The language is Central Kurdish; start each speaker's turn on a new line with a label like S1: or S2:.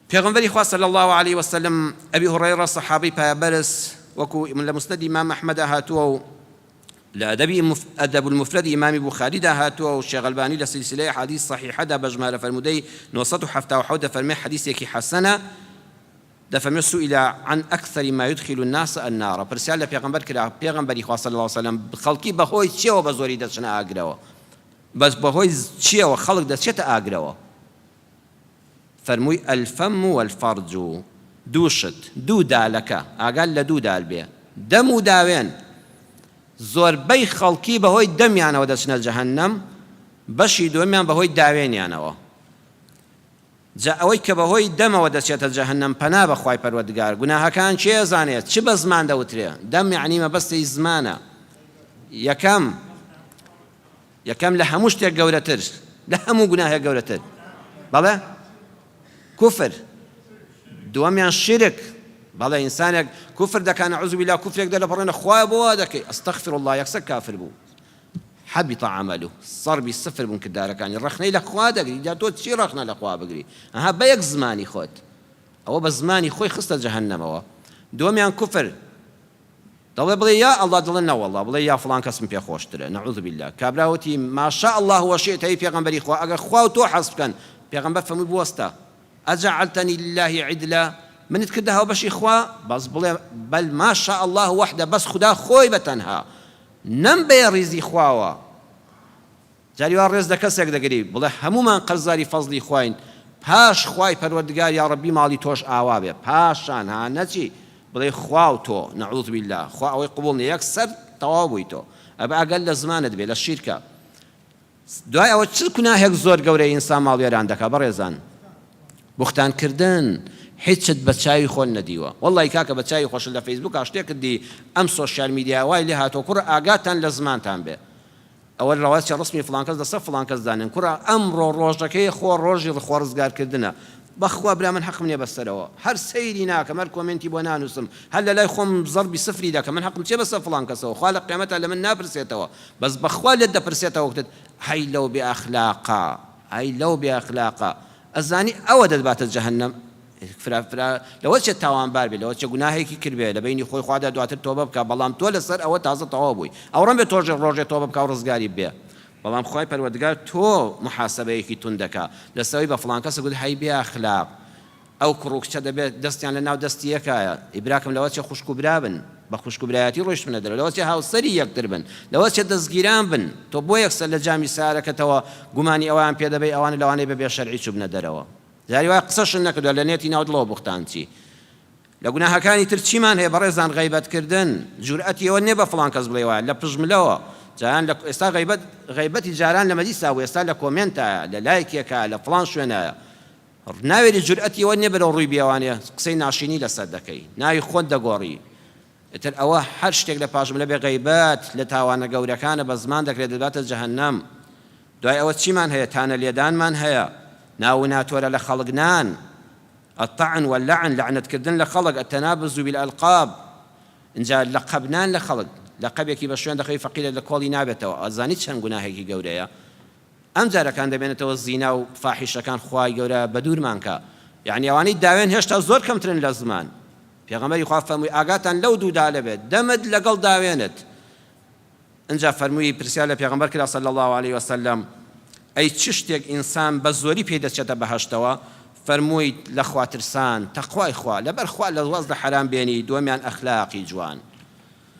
S1: پێغەمبەری خوا صلی اللە علیە وسلم ئەبی هوڕەیڕە سەحابەی پایەبەرز وەکو لە موسنەدی ئیمام ئەحمەدا هاتووە و لە ئەدەبی ئەدەب المفرەدی ئیمامی بوخاریدا هاتووە و شێخ ئەلبانی لە سلسلەی ئەحادیث صحیحەدا بە ژمارە فەرموودەی 977 دەفەرمێ حەدیثێکی حەسەنە دەفەرمێ سئل عن اکثر ما یدخل الناس النار پرسیار لە پێغەمبەر کرا پێغەمبەری خوا صلی اللە علیه وسلم خەڵکی بەهۆی چیەوە بە زۆری دەچنە ئاگرەوە بەس بەهۆی چیەوە خەڵک دەچێتە ئاگرەوە فەرمووی، الفم والفرج، دوو شت، دوو دالەکە، ئاگات لە دوو دال بێ، دەم و داوێن، زۆربەی خەڵکی بەهۆی دەمیانەوە دەچنە جەهەنەم، بەشی دووەمیان بەهۆی داوێنیانەوە. جا ئەوەی کە بەهۆی دەمەوە دەچێتە جەهەنەم پەنا بە خوای پەروەردگار، گوناهەکان کێ ئەزانێ چ بە زمان دەوترێ، دەم یەعنی مەبەستی زمانە، یەکەم، یەکەم لە هەموو شتێک گەورەتر لە هەموو گوناهێک گەورەتر بەڵێ کوفر دووەمیان شرک بەڵێ ئینسانێک کوفر دەکا نعوذ بالله کوفرێک دەلەپەڕێنە خوایە بۆ وا دەکەی استغفر الله یەکسەر کافر بوو حبط عمله زەربی سفر بوون کردارەکانی ڕەخنەی لە خوا دەگری جا تۆ چی ڕەخنە لە خوا بگری ئەها بە یەک زمانی خۆت ئەوە بە زمانی خۆی خستە جەهەنەمەوە دووەمیان کوفر دەڵێ بڵێ یا اللە دەڵێ نەوەڵا بڵێ یا فڵان کەسم پێ خۆشترە نعوذ باللە کابرا وتی ما شاء اللە وشئت ئەی پێغەمبەری خوا ئەگەر خوا و تۆ حەز بکەن پێغەمبەر فەرمووی بوەستە اجعلتنی للە عدلا منت کردە هاوبەشی خوا بەس بڵێ بل ما شاء اللە وحده بەس خودا خۆی بە تەنها نەمبەیە ڕیزی خواوە جاری وا ڕێز لە کەسێک دەگری بڵێ هەموومان قەرزاری فەزڵی خواین پاش خوای پەروەردگار یاڕەبی ماڵی تۆش ئاوا بێ پاشان ها نەچی بڵێی خوا و تۆ نعوذ باللە خوا ئەوەی قبوڵ نیە یەک سەر تەواو بووی تۆ ئەبێ ئاگات لە زمانت بێ لە شیرکە دوای ئەوە چ گوناهێک زۆر گەورەی ئینسان ماڵوێران دەکا بەڕێزان بوختان کردن هیچت بە چاوی خۆت نەدیوە وەڵی کاکە بە چاوی خۆشت لە فەیسبوکا شتێکت دی ئەم سۆشیال میدیا وای لێ هاتووە کوڕە ئاگاتان لە زمانتان بێ ئەوە ڕەوایە ڕسمی فڵان کەس لەسەر فڵان کەس دانێن کوڕە ئەمڕۆ ڕۆژەکەی خۆ ڕۆژی خۆ ڕزگار کردنە بەخوا برا من حەقم نیە بەسەرەوە هەر سەیری ناکەم هەر کۆمێنتی بۆ نانوسم هەر لەلای خۆم زەڕبی سفری دەکەم من حەقم چیە بەسەر فڵان کەسەوە خوا لە قیامەتا لە من ناپرسێتەوە بەس بەخوا لێت دەپرسێتەوە وتت هەی لەو بێ ئەخلاقە هەی لەو بێ ئەخلاقە ئەزانی ئەوە دەتباتە جەهەنەم فرا فرا لەوە چێ تاوانبار بێ لەوە چێ گوناهێکی کردبێ لە بەینی خۆی خوادا دواتر تۆبە بکا بەڵام تۆ لەسەر ئەوە تازە تەواو بووی ئەوڕەم بێ تۆژێ ڕۆژێ تۆبە بکا و ڕزگاری ببێ بەڵام خوای پەروەردگار تۆ محاسەبەیەکی توند دەکا لەسەر ئەوەی بە فڵان کەس گوت هەی بێ ئەخلاق ئەو کوڕ و کچە دەبێت دەستیان لە ناو دەستی یەکایە ئی براکەم لەوە چێ خوشک و برا بن بە خوشک و برایەتی ڕۆیشتبنە دەرەوە لەوە چێ هاوسەری یەکتر بن لەوە چێ دەستگیران بن تۆ بۆ یەکسەر لە جامی سارەکەتەوە گومانی ئەوەیان پێ دەبەی ئەوانە لەوانەیە بە بێ شەرعی چوبنە دەرەوە جاری وایە قسەشت نەکردوە لە نێتی ناو دڵەوە بوختان چی لە گوناهەکانی تر چیمان هەیە بەڕێزان غەیبەت کردن جورئەتی ئەوە نیە بە فڵان کەس بڵێ وایە لە پشت ملەوە جاران لە ئێستا غەیبەت غەیبەتی جاران لە مەجلیسا بوو ئێستا لە کۆمێنتایە لە لایکێکا لە فڵان شوێنایە ناوێری جورئەتی ئەوە نیە بەرەو ڕووی بێوانێ قسەی ناشینی لەسەر دەکەی ناوی خۆت دەگۆڕی ئیتر ئەوە هەر شتێک لە پاشملە بێ غەیبەت لە تاوانە گەورەکانە بە زمان دەکرێت دەتباتە جەهەنەم دوای ئەوە چیمان هەیە تانە لێدانمان هەیە ناو و ناتۆرە لە خەڵک نان الطعن واللعن لەعنەت کردن لە خەڵک التنابز بالالقاب ئینجا لەقەب نان لە خەڵک لەقەبێکی بە شوێن دەخەوی فەقیرە لە کۆڵی نابێتەوە ئەزانی چەند گوناهێکی گەورەیە ئەم جارەکان دەمێنێتەوە زینا و فاحیشەکان خوای گەورە بەدوورمان کا یەعنی ئەوانەی داوێن هێشتا زۆر کەمترن لە زمان پێغەمبەری خوا فەرمووی ئاگاتان لەو دوو دالە بێت دەمت لەگەڵ داوێنت ئنجا فەرمووی پرسیار لە پێغەمبەر کرا صلی اللە علیە وسلم ئەی چ شتێک ئینسان بە زۆری پێی دەچێتە بەهەشتەوە فەرمووی لە خوا ترسان تەقوای خوا لەبەر خوا لە واز لە حەرام بێنی دووەمیان ئەخلاقی جوان.